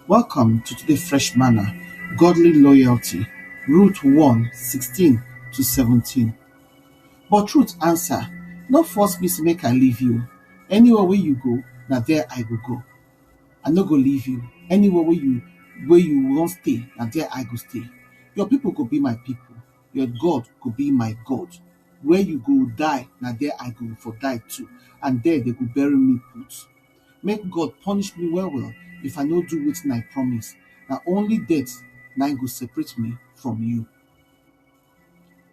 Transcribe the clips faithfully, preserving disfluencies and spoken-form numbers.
Welcome to today Fresh Manna, Godly Loyalty, Ruth one sixteen to seventeen. But Ruth answer, "No force me to make I leave you. Anywhere where you go, now there I go go. I no go leave you. Anywhere where you where you won't stay, now there I go stay. Your people go be my people. Your God go be my God. Where you go die, now there I go for die too. And there they go bury me put. Make God punish me well well if I no do wetin I promise. Na only death na go separate me from you."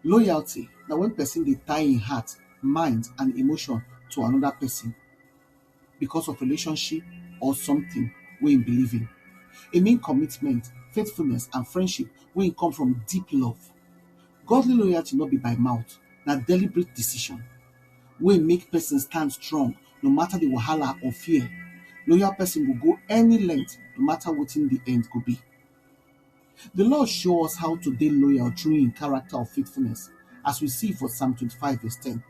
Loyalty na when person dey tie im heart, mind and emotion to another person because of relationship or something wey im believe in. E mean commitment, faithfulness and friendship wey im come from deep love. Godly loyalty no be by mouth, na deliberate decision wey make person stand strong no matter the wahala or fear. Loyal person go go any length no matter wetin the end go be. The Lord show us how to dey loyal through im character of faithfulness, as we see for Psalm twenty-five verse ten.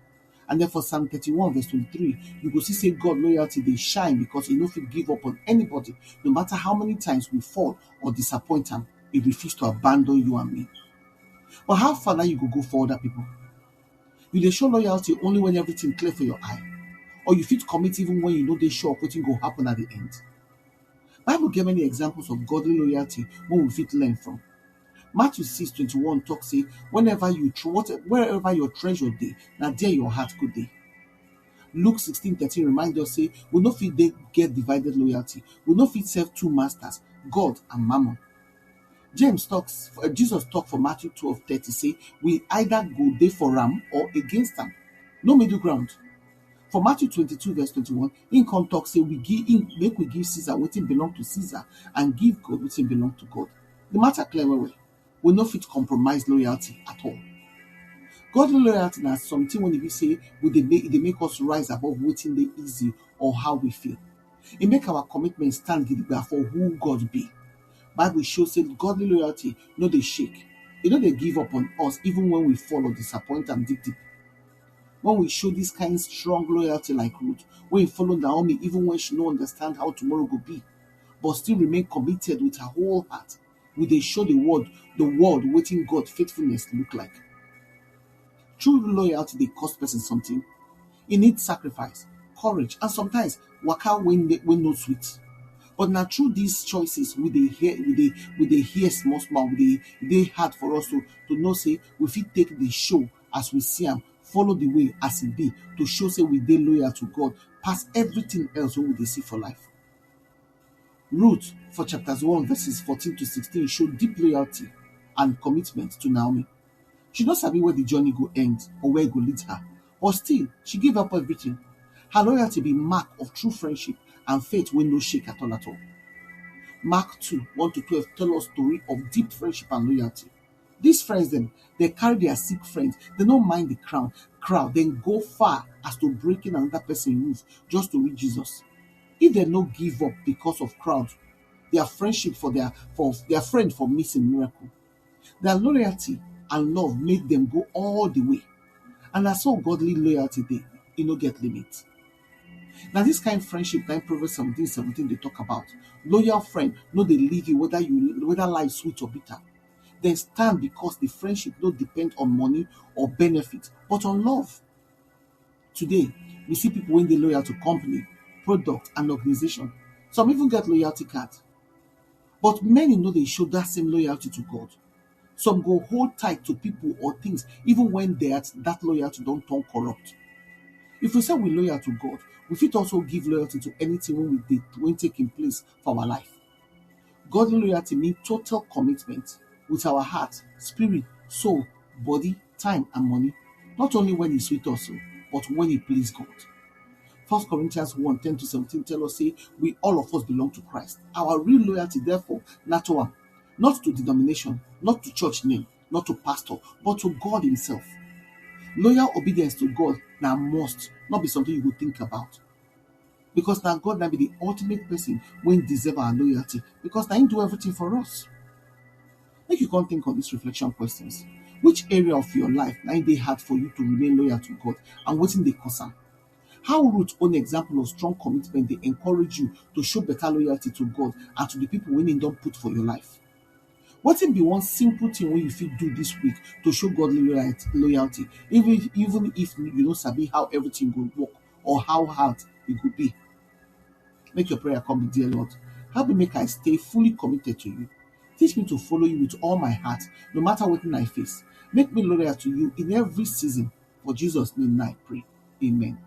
And then for Psalm thirty-one verse twenty-three, you go see say God loyalty dey shine because e no fit give up on anybody, no matter how many times we fall or disappoint am, e refuse to abandon you and me. But how far now you go go for other people? You dey show loyalty only when everything clear for your eye, or you fit commit even when you no dey sure of wetin go happen at the end. Bible get many examples of godly loyalty wey we fit learn from. Matthew six twenty-one talk say, "Whenever you tr- what, wherever your treasure dey, na there your heart go dey." Luke sixteen thirteen remind us say we no fit dey get divided loyalty. We no fit serve two masters, God and mammon. James talks, uh, Jesus talk for Matthew twelve thirty say we either go dey for am or against am. No middle ground. For Matthew twenty-two verse twenty-one, im come talk say we give im make we give Caesar wetin belong to Caesar and give God wetin belong to God. The matter clear well well. We no fit compromise loyalty at all. Godly loyalty na something wey e be say we dey make, e dey make us rise above wetin dey easy or how we feel. E make our commitment stand gidigba for who God be. Bible show say godly loyalty no dey shake. E no dey give up on us even when we fall or disappoint am deep deep. When we show this kind strong loyalty like Ruth, wey follow Naomi even when she no understand how tomorrow go be, but still remain committed with her whole heart, we dey show the world the world wetin God faithfulness look like. True loyalty dey cost person something. E need sacrifice, courage, and sometimes waka wey wey no sweet. But na through these choices we dey hear we dey we dey hear small small, we dey dey hard for us to to know say we fit take the show as we see am, follow the way as e be, to show say we dey loyal to God pass everything else wey we dey see for life. Ruth for chapters one verses fourteen to sixteen show deep loyalty and commitment to Naomi. She no sabi where the journey go end or where e go lead her, but still she give up everything. Her loyalty be mark of true friendship and faith wey no shake at all at all. Mark two one to twelve tell us story of deep friendship and loyalty. These friends dem dey carry their sick friend, dem no mind the crowd crowd dem go far as to breaking another person roof just to reach Jesus. If dem no give up because of crowd, their friendship for their for their friend for missing miracle. Their loyalty and love make dem go all the way. And na so godly loyalty dey, e no get limit. Na this kind friendship na im Proverbs seventeen seventeen dey talk about. Loyal friend no dey leave you whether you whether life sweet or bitter. Dem stand because the friendship no depend on money or benefit, but on love. Today, we see people wey dey loyal to company, product and organization. Some even get loyalty card. But many no dey show that same loyalty to God. Some go hold tight to people or things even when that that loyalty don turn corrupt. If we say we loyal to God, we fit also give loyalty to anything wey we dey wey take im place for our life. Godly loyalty mean total commitment with our heart, spirit, soul, body, time and money, not only when e sweet us o, but when e please God. First Corinthians one ten to seventeen tell us say we all of us belong to Christ. Our real loyalty therefore na to am, not to denomination, not to church name, not to pastor, but to God himself. Loyal obedience to God na must, not be something you go think about. Because na God na be the ultimate person wey deserve our loyalty, because na him do everything for us. Make you come think of these reflection questions. Which area of your life na im dey hard for you to remain loyal to God, and wetin dey cause am? How Ruth own example of strong commitment dey encourage you to show better loyalty to God and to the people wey im don put for your life? Wetin be one simple thing wey you fit do this week to show God loyalty, loyalty, even, even if you no sabi how everything go work or how hard e go be? Make your prayer come be, "Dear Lord, help me make I stay fully committed to you. Teach me to follow you with all my heart, no matter wetin I face. Make me loyal to you in every season. For Jesus' name I pray. Amen."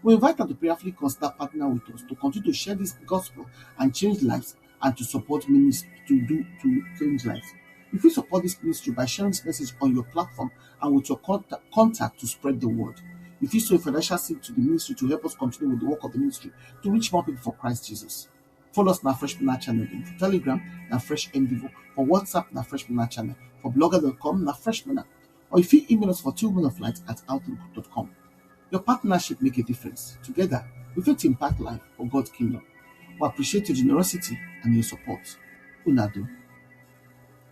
We invite you to prayerfully consider partner with us to continue to share this gospel and change lives and to support ministry to do to change lives. You fit support this ministry by sharing this message on your platform and with your contact, contact to spread the word. You fit sow a financial seed to the ministry to help us continue with the work of the ministry to reach more people for Christ Jesus. Follow us na Fresh Manna channel dem. For Telegram na Fresh Endeavor. For WhatsApp na Fresh Manna channel. For blogger dot com na Fresh Manna. Or you fit email us for two men of light at outlook dot com. Your partnership make a difference. Together, we fit impact life for God's kingdom. We appreciate your generosity and your support. Una do.